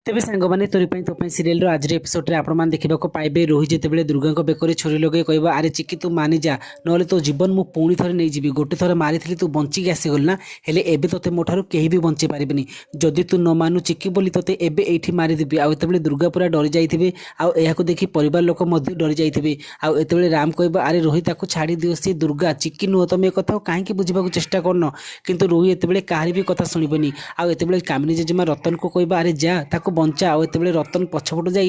ତେବେ ସାଙ୍ଗମାନେ, ତୋରି ପାଇଁ ତୋ ପାଇଁ ସିରିଏଲର ଆଜିର ଏପିସୋଡରେ ଆପଣମାନେ ଦେଖିବାକୁ ପାଇବେ, ରୋହି ଯେତେବେଳେ ଦୁର୍ଗାଙ୍କ ବେକରେ ଛୁରୀ ଲଗେଇ କହିବ, "ଆରେ ଚିକି, ତୁ ମାନିଯା, ନହେଲେ ତୋ ଜୀବନ ମୁଁ ପୁଣି ଥରେ ନେଇଯିବି। ଗୋଟେ ଥର ମାରିଥିଲି, ତୁ ବଞ୍ଚିକି ଆସିଗଲୁ ନା? ହେଲେ ଏବେ ତୋତେ ମୋ ଠାରୁ କେହି ବି ବଞ୍ଚେଇ ପାରିବେନି। ଯଦି ତୁ ନ ମାନୁ ଚିକି ବୋଲି, ତୋତେ ଏବେ ଏଇଠି ମାରିଦେବି।" ଆଉ ଏତେବେଳେ ଦୁର୍ଗା ପୁରା ଡରି ଯାଇଥିବେ ଆଉ ଏହାକୁ ଦେଖି ପରିବାର ଲୋକ ମଧ୍ୟ ଡରି ଯାଇଥିବେ। ଆଉ ଏତେବେଳେ ରାମ କହିବ, "ଆରେ ରୋହି, ତାକୁ ଛାଡ଼ି ଦିଅ। ସିଏ ଦୁର୍ଗା, ଚିକି ନୁହଁ। ତମେ ଏ କଥା କାହିଁକି ବୁଝିବାକୁ ଚେଷ୍ଟା କରୁନ?" କିନ୍ତୁ ରୋହି ଏତେବେଳେ କାହାରି ବି କଥା ଶୁଣିବନି। ଆଉ ଏତେବେଳେ କାମିନୀ ଜେଜେମା ରତନକୁ କହିବ, "ଆରେ ଯା, ତାକୁ ବଞ୍ଚା।" ଆଉ ଏତେବେଳେ ରତନ ପଛପଟୁ ଯାଇ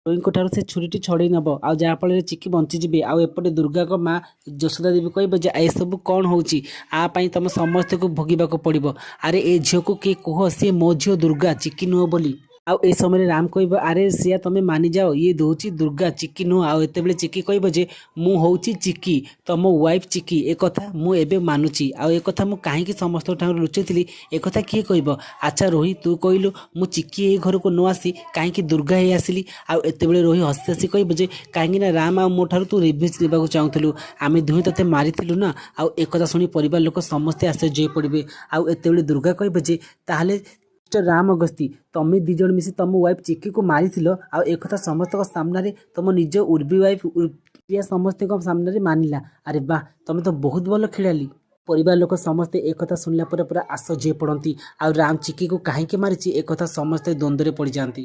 ରୋହିଙ୍କ ଠାରୁ ସେ ଛୁରୀଟି ଛଡ଼େଇ ନେବ ଆଉ ଯାହାଫଳରେ ଚିକି ବଞ୍ଚିଯିବେ। ଆଉ ଏପଟେ ଦୁର୍ଗାଙ୍କ ମା ଯଶୋଦା ଦେବୀ କହିବ ଯେ, "ଏସବୁ କ'ଣ ହେଉଛି? ଆ ପାଇଁ ତମ ସମସ୍ତଙ୍କୁ ଭୋଗିବାକୁ ପଡ଼ିବ। ଆରେ, ଏ ଝିଅକୁ କିଏ କୁହ, ସିଏ ମୋ ଝିଅ ଦୁର୍ଗା, ଚିକି ନୁହଁ ବୋଲି।" ଆଉ ଏ ସମୟରେ ରାମ କହିବ, "ଆରେ ସିଆ, ତମେ ମାନିଯାଅ, ଇଏ ହେଉଛି ଦୁର୍ଗା, ଚିକି ନୁହଁ।" ଆଉ ଏତେବେଳେ ଚିକି କହିବ ଯେ, "ମୁଁ ହେଉଛି ଚିକି, ତମ ୱାଇଫ୍ ଚିକି। ଏ କଥା ମୁଁ ଏବେ ମାନୁଛି। ଆଉ ଏ କଥା ମୁଁ କାହିଁକି ସମସ୍ତଙ୍କ ଠାରୁ ଲୁଚେଇଥିଲି, ଏ କଥା କିଏ କହିବ? ଆଚ୍ଛା ରୋହି, ତୁ କହିଲୁ, ମୁଁ ଚିକି ଏଇ ଘରକୁ ନ ଆସି କାହିଁକି ଦୁର୍ଗା ହେଇ ଆସିଲି?" ଆଉ ଏତେବେଳେ ରୋହି ହସି ହସି କହିବ ଯେ, "କାହିଁକି ନା ରାମ ଆଉ ମୋ ଠାରୁ ତୁ ରିଭେଞ୍ଜ ନେବାକୁ ଚାହୁଁଥିଲୁ। ଆମେ ଦୁହେଁ ତୋତେ ମାରିଥିଲୁ ନା?" ଆଉ ଏକଥା ଶୁଣି ପରିବାର ଲୋକ ସମସ୍ତେ ଆଶ୍ଚର୍ଯ୍ୟ ହୋଇ ପଡ଼ିବେ। ଆଉ ଏତେବେଳେ ଦୁର୍ଗା କହିବ ଯେ, "ତାହେଲେ ମିଷ୍ଟର ରାମ ଅଗସ୍ତି, ତମେ ଦୁଇ ଜଣ ମିଶି ତମ ୱାଇଫ୍ ଚିକିକୁ ମାରିଥିଲ ଆଉ ଏକଥା ସମସ୍ତଙ୍କ ସାମ୍ନାରେ ତମ ନିଜ ଉର୍ବି ୱାଇଫ୍ ପ୍ରିୟା ସମସ୍ତଙ୍କ ସାମ୍ନାରେ ମାନିଲା। ଆରେ ବାহ, ତମେ ତ ବହୁତ ଭଲ ଖେଳାଳି।" ପରିବାର ଲୋକ ସମସ୍ତେ ଏକଥା ଶୁଣିଲା ପରେ ପୁରା ଆଶ୍ଚର୍ଯ୍ୟ ହୋଇ ପଡ଼ନ୍ତି ଆଉ ରାମ ଚିକିକୁ କାହିଁକି ମାରିଛି, ଏକଥା ସମସ୍ତେ ଦ୍ୱନ୍ଦ୍ୱରେ ପଡ଼ିଯାଆନ୍ତି।